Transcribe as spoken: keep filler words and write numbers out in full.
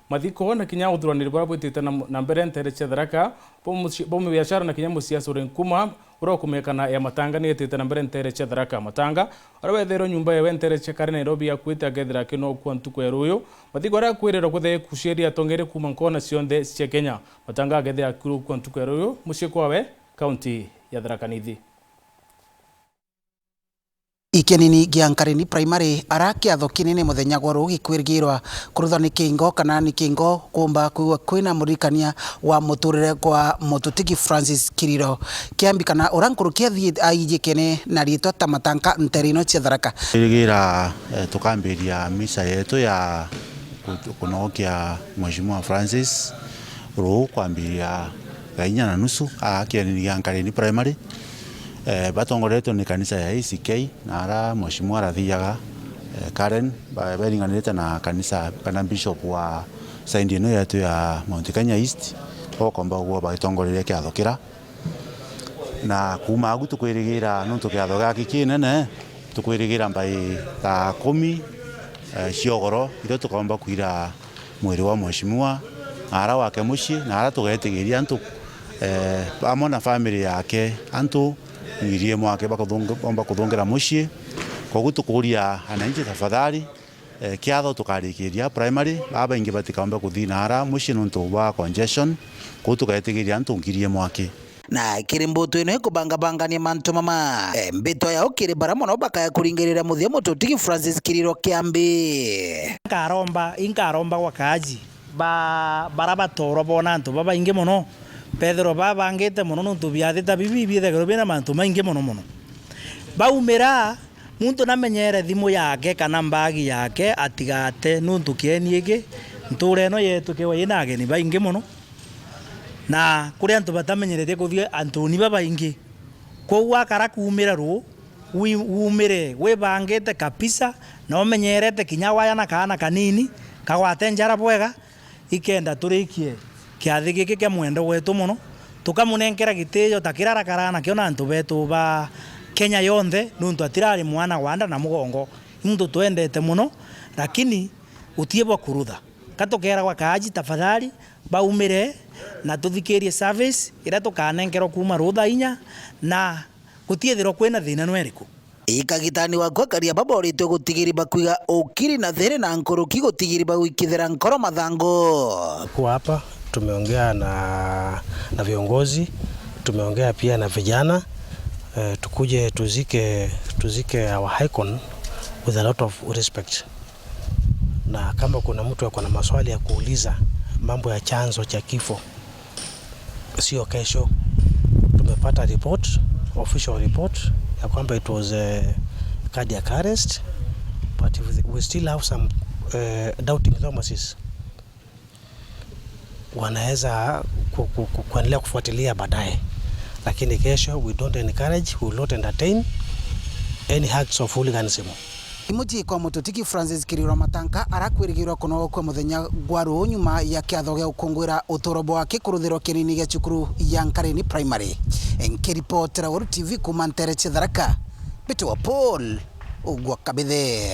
Mathiko na kinya uthuraniri buria bwitite na, na mbere nteere cia Tharaka, bo muci-, bo mubiashara na kinya musiasa uri nkuma, uria ukumenyekana ya matanga ni itite na mbere nteere cia Tharaka. Matanga, uria wethairwe nyumba yewe nteere cia Karen Nairobi akuite, akethira akinokua ntuku ya ruuyu. Mathiko aria akwirirwa kwithira ikuciria atongeria kuuma nkona cionthe cia Kenya. Matanga akethira akirukua ntuku ya ruuyu mucii kwawe, kaunti ya Tharaka Nithi. Ikenini gia Nkareni Primary, ara kiatho kinene muthenya gwa ruu gikwirigirwa kurutha ni kingo kana ni kingo kuumba kwigua kwina muririkania wa muturire kwa Mututigi Francis Kiriro Kiambi, kana ura nkuruki athii aijikene na riitwa ta Matanka nteere ino cia Tharaka. Twirigira, eh, tukambiria misa yetu ya ku-, kunokia Mheshimiwa Francis ruu kwambiria thaa inya na nusu, aa kienini gia Nkareni Primary. Eh, batongoretwe ni kanisa ya A C K, na ara Mheshimiwa arathiaga, eh, Karen, ba-, beringanirite na kanisa kana bishop wa side ino yetu ya Mount Kenya East, bokomba gwa bagitongoreria kiatho kira. Na kuuma agu tukwirigira, nontu kiatho giaki kinene, tukwirigira mbai thaa kumi, eh, cia ugoro, irio tukomba kwira mwiri wa Mheshimiwa, na ara wake mucii, na ara tugetigiria antu, eh, amwe na family yake, antu ngiri imwe ake bakuthungi-, bomba kuthungira mucii. Koguo tukuria ananchi tafadhali, eh, kiatho tukarikiria primary, babaingi batikaombe kuthii na ara mucii nontu bwa congestion, koguo tugetigiria antu ngiri imwe ake. Na kiri mbutu ino ikubangabangania mantu mama, eh, mbitwa yao kiri bara mono bakaya kuringirira muthia Mututigi Francis Kiriro Kiambi. Nkaromba, inkaromba gwa kaaji ba, bara batorwa bona antu babaingi mono, bethirwa babangite mono, nontu biathi ta bibi biithagirwa bina mantu maingi mono mono. Baumira, muntu namenyere thimu yake kana mbagi yake atigate, nontu kieni giki, ntuura ino yetu kiwa ina ageni baingi mono. Na kuri antu batamenyeretie kuthii antuni babaingi. Kwou akara kuumira ruu, wi-, uumire wibangite kabisa, na umenyerete kinya waya na kaana kanini, kagwate njara bwega, ikenda turikie kiathi giki kia mwendwa wetu mono, tukamunenkera gitio ta kiria arakaraa nakio na antu betu ba Kenya yonthe, nontu atirari mwana wa nda na mugongo. Ni muntu twendete mono, lakini gutii bwa kurutha. Ka tukeeragwa kaaji, tafadhali, baumire na tuthikirie service iria tukanenkerwa kuuma ruu thaa inya, na gutiithirwa kwina thiina nweriku. Ikagitani waku akaria baboritwe gutigiri bakwiga ukiri na thiri na nkuruki gutigiri bagwikithira nkoro mathangu. Kuwa hapa, tumeongea na, na viongozi, tumeongea pia na vijana, eh, tukuje tuzike, tuzike our icon with a lot of respect. Na kama kuna mtu ako na maswali ya kuuliza mambo ya chanzo cha kifo, sio kesho. Tumepata report, official report, ya kwamba it was a cardiac arrest, but we, we still have some, eh, doubting Thomases. Wanaweza ku-, ku-, ku-, kuendelea kufuatilia baadaye. Lakini kesho, we don't encourage, we will not entertain any acts of hooliganism. Imuji kwa Mututigi Francis Kiriro Matanka arakwirigirwa kunogokua muthenya gwa ruu nyuma ya kiatho gia gukungwira uturo bwake kuruthirwa kienini gia cukuru ya Nkareni Primary. Nkiripotera Weru T V kuuma ntere cia Tharaka, mbitwa Paul Ugwa Kabithe.